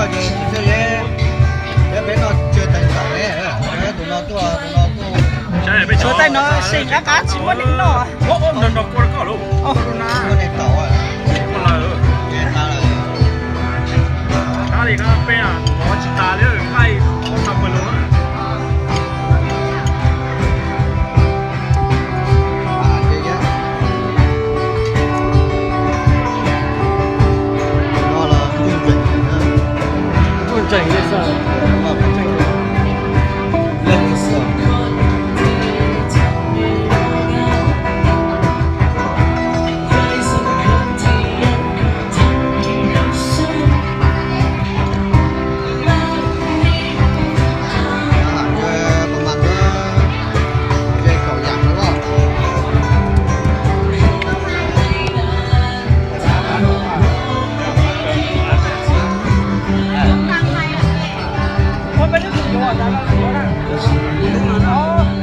Peb no tseg teev tam ne, tus no tuaj, tus no tuaj. Tshuav taim no seem qab qab tsis muaj neeg noj. Muaj neeg tau. Tsis tas li, nqaij ob tag pawg lug.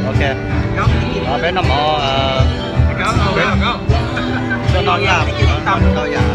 Ok. Peb noj mov, noj yam, noj yam.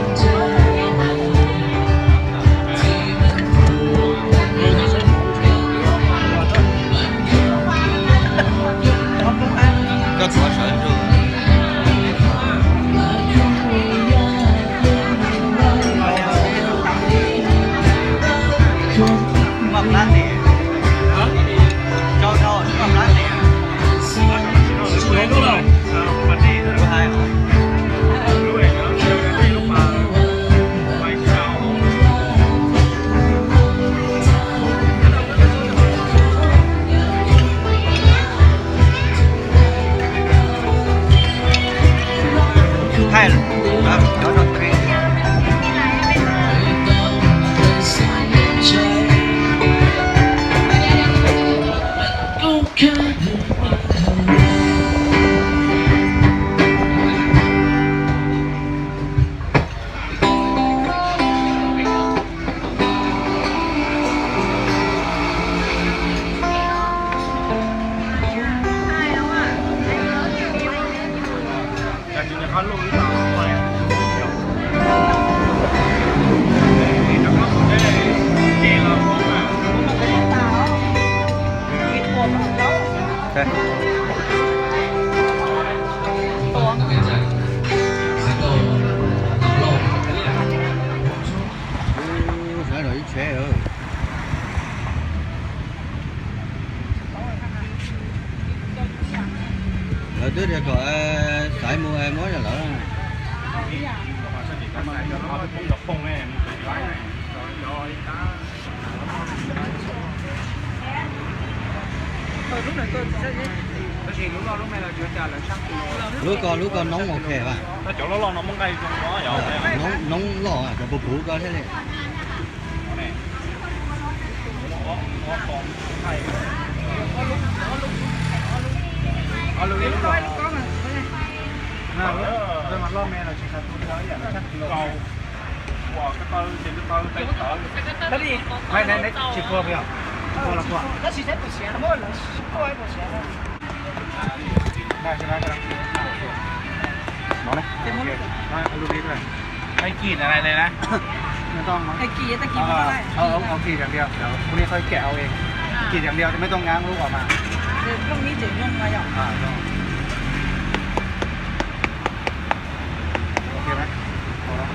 Lawv twb tias kom xaiv mus muab rau lawv. Lub ko, lub ko noob ok vas. Noob loj, cov puv puv ko thiaj li. Kisอย่างเดียว เดี๋ยวพรุ่งนี้ค่อยแกะเอาเอง กรีดอย่างเดียว ไม่ต้องง้างลูกออกมา โอเคไหม พอแล้ว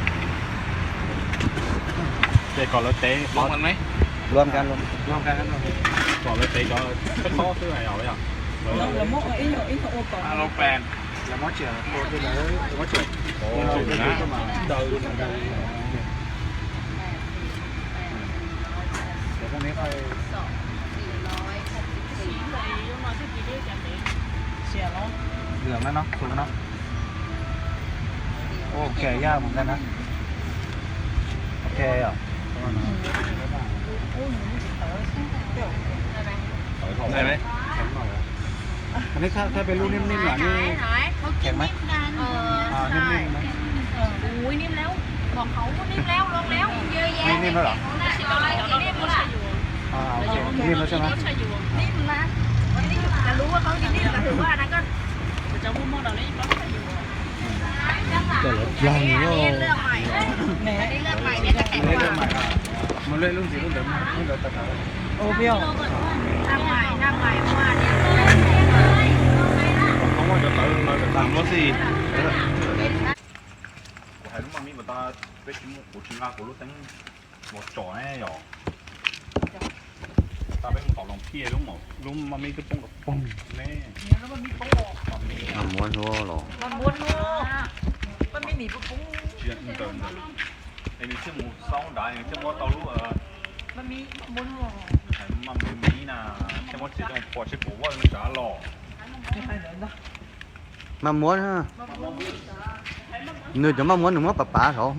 Ces kom lawv tev, rau mov kan, kom lawv tev cov khob xwb os. Alo pes. Lawv muab tsia, tua tej lawv muab tsia. Tus na. Tus na. Lượm no, tus no. Ok, yaj mus ntag na. Ok os. Này này.อันนี้ถ้าถ้าเป็นลูกนิ่มๆหน่อยนี่แข็งไหม อ่า นิ่มๆนะ อุ้ยนิ่มแล้ว บอกเขานิ่มแล้ว ลงแล้ว เยอะแยะ นี่นิ่มแล้วเหรอ นิ่มแล้วล่ะ อ่า โอเค นิ่มแล้วใช่ไหม นิ่มนะ จะรู้ว่าเขานิ่มแต่ถือว่าอันนั้นก็ Cov lawv dlaag no. อันนี้เลือกใหม่ อันนี้เลือกใหม่เนี่ยจะแข็งกว่า เลือกใหม่อ่ะ มัน Lub ntsis lub ntawd, lub ntawd tau tas. Ua peb os. Muab cov tawv ntawd tas muab xij. Kuv hais lub maj mib puas tau, peb tsis muaj, kuv tsis nqa kuv lub teeb los tsom ne yom. Tau peb mus tom Loos Phiaj lub, lub maj mib twb poob kom poob ne. Maj muab hnub los. Es nws thiaj mus xaub nrad, nws thiaj muab tau lub maj mib na, thiaj muab txiav coj mus pua seb puas voj nws sav los. Maj muab, nws cov maj muab nws muab pav pav saud.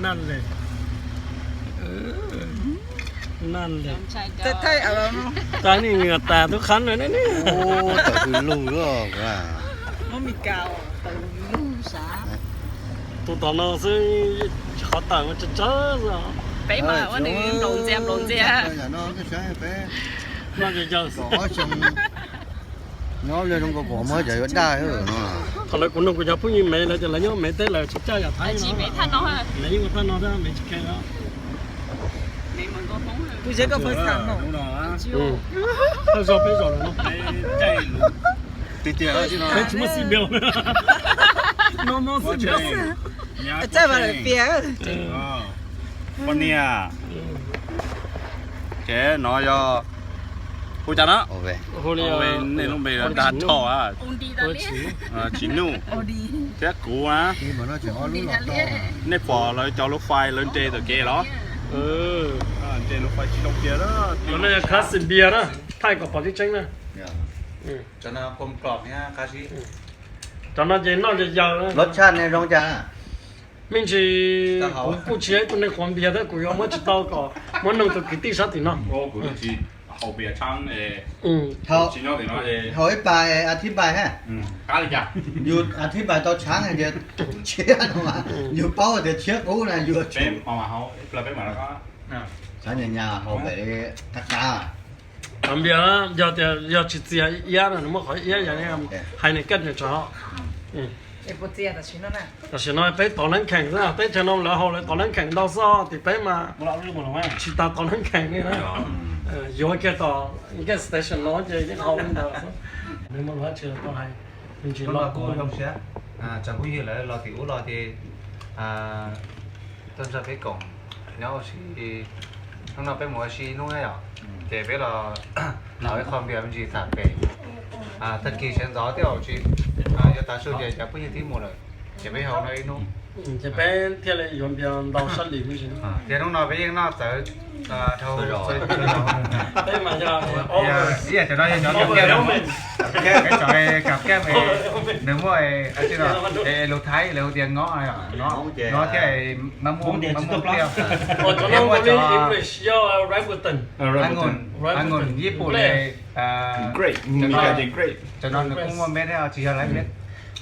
Naj le, naj le. Tag ni nws tas tub qhab no ne. Tawm hws lug lawm. Tus tom no xwb, qhov tawm ua tsawg tsawg xwb. Peb mas ua nws nplaum ntxias nplaum ntxias. No yog ob xyoo nyob li zoo nkaus kom muab cov yuav daj no. Qhov lawv kuv nug kuv cov phooj ywg Mev lawv tias lawv nyob Mev teb lawv tsis coj yam Thaib no. Lawv yeej ua tag no thiab Mev tsis kheev os. Kuv zeb koj first time no. Thawj zaug peb zaum no. Tiag tiag, peb tsis muaj xib npias. No more xib npias. Txawj vas lawm tiag. Poj niam. Ces no yog hu cas na? Nej lub npe dag dhau. Tsis Nuj thiab kuv na. Nej pom lawv cov lub fais lawv nres tom kev los? Nres lub fais tsis zoo tiag. Cov no yog classic beer na, thaij kom pom tseeb tseeb na. Cov no ces noj yog yawg. Lub tshaj ne zoo cas? Me ntsis kuv kuj tsis yog ib tug neeg qhuav npias thiab kuv yuav muab tsis tau kom muab nug tus kwv tij sab tim no. Haus ib pas a thib pais ha. Yus a thib pais tau tshaav tias tshiab no mas, yus paub tias tshiab qub na yus tshaav nyas nyas haus pem qab qab. Npias yog tias yog tsis txias iab no nws muaj qhov iab yog hais nws kaj nws tso. Tam sim no peb tov neeb kheem xwb, teb chaws no lawv haus lawv tov neeb kheem ntau xwb, tim peb mas tsis tas tov neeb kheem li na. Yuav kiag tom gas station no ces yeej haus li ntawd xwb. Nws muaj lus dab tsi los tau hais, me ntsis los kuv zoo siab. Tsoom phooj ywg lawv los tim ub los ces tuaj nrog peb koom nyob ua si. Hnub no peb mus ua si ib hnub na yom, ces peb los haus ib qho npias me ntsis tham pem. Tag kis sawv ntxov thiab tsis, yuav tav su ces cov phooj ywg twb mus lawm, ces peb haus no ib hnub. Ces peb thiaj li yuav npias ntau sab lis me ntsis. Ces hnub no peb yeej noj txawv dhau. Peb mas yog ib yam cov no yog cov kam kiab, peb cov kam kiab, nws muaj lus Thaib lawv hu tias ngob, ngob thiab maj muaj, maj muaj tiaj. Cov no English yog rambutan. Ib pum li grape, cov no nws kuj muaj meb thiab tsis yog lawv meb.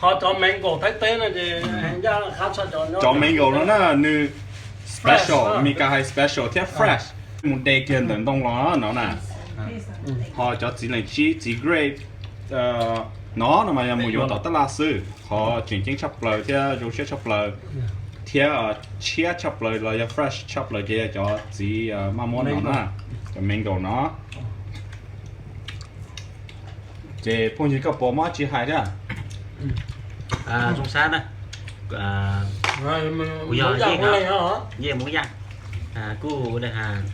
Ho cov mango Thaib teb no ces ncaj qab tshaj cov nyob. Cov mango no na nws special, Meskas hais special thiab fresh. Mus de kiag ntawm ntoo los no na. Ho cov txiv leej txiv, txiv grape no no mas yog mus yuav tom tab laj xwb, qhov tseem ceeb tshaj plaws thiab zoo siab tshaj plaws thiab tshiab tshaj plaws los yog fresh tshaj plaws ces yog cov txiv maj muab no na, cov mango no. Ces phooj ywg koj puas muaj dab tsi hais thiab? Zoo sab na. Kuv yog Yeej, Yeej Mus Yaj. Kuj ua li has,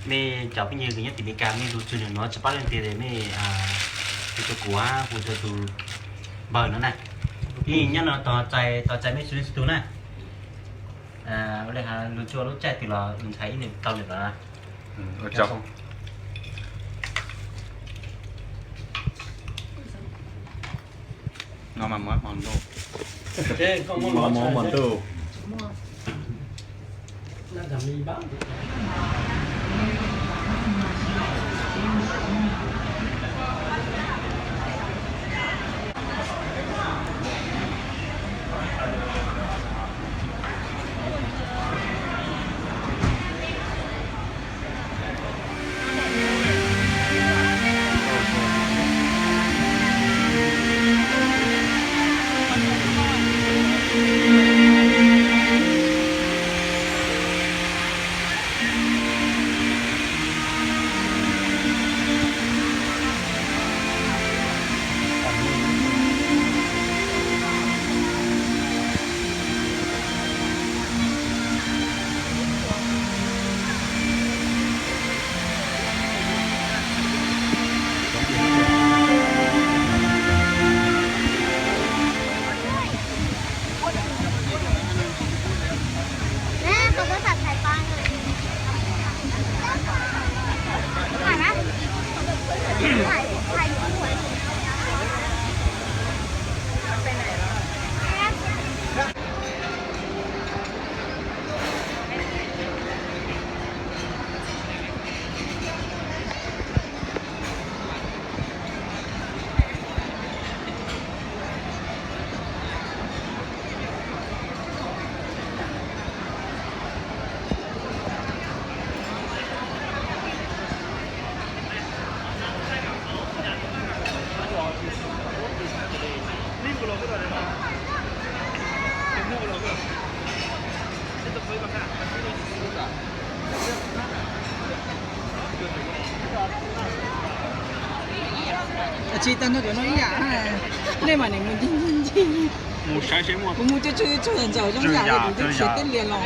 mej cov phooj ywg nyob tim Meskas mej lug txug ntawm no tsis paub leej twg mej hu rau kuv, hu rau tus npawg no na. Yeej nyob no tos txais mej txhua leej txhua tug na. Ua li has lug txug lub caij twg los lug ntxhais ib nws tau lawm los. No mas muab hmo ntuj. Muab hmo ntuj. Tsis tag nrho cov no ib yam, nej mas nim mus ncig ncig ncig. Kuv mus coj coj ntsaum zoo yam li kuv twb khiav teb lias los.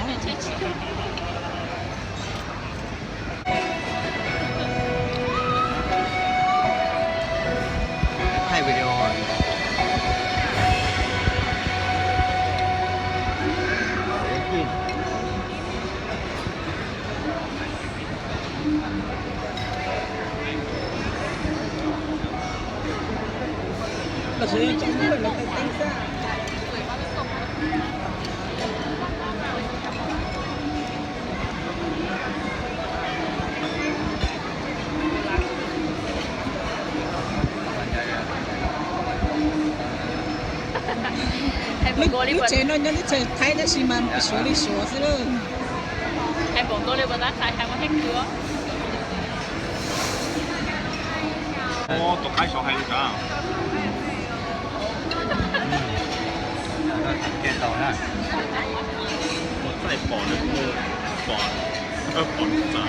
Thaij video. Lub tsev no nyob teb chaws Thaib tab sis mas suav li suav xwb lawm. Hais npaum nkaus li puas tab txhais hais muaj heej kws. Tus qaib saud hais li cas? Thaij pom, pom, pom.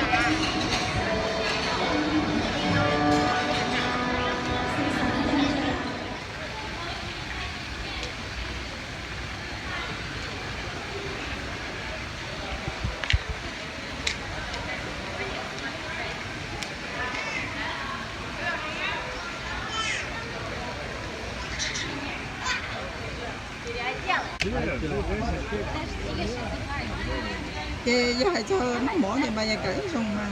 Ces yog hais txog noj mov ces mas yam kam ib zoo mas.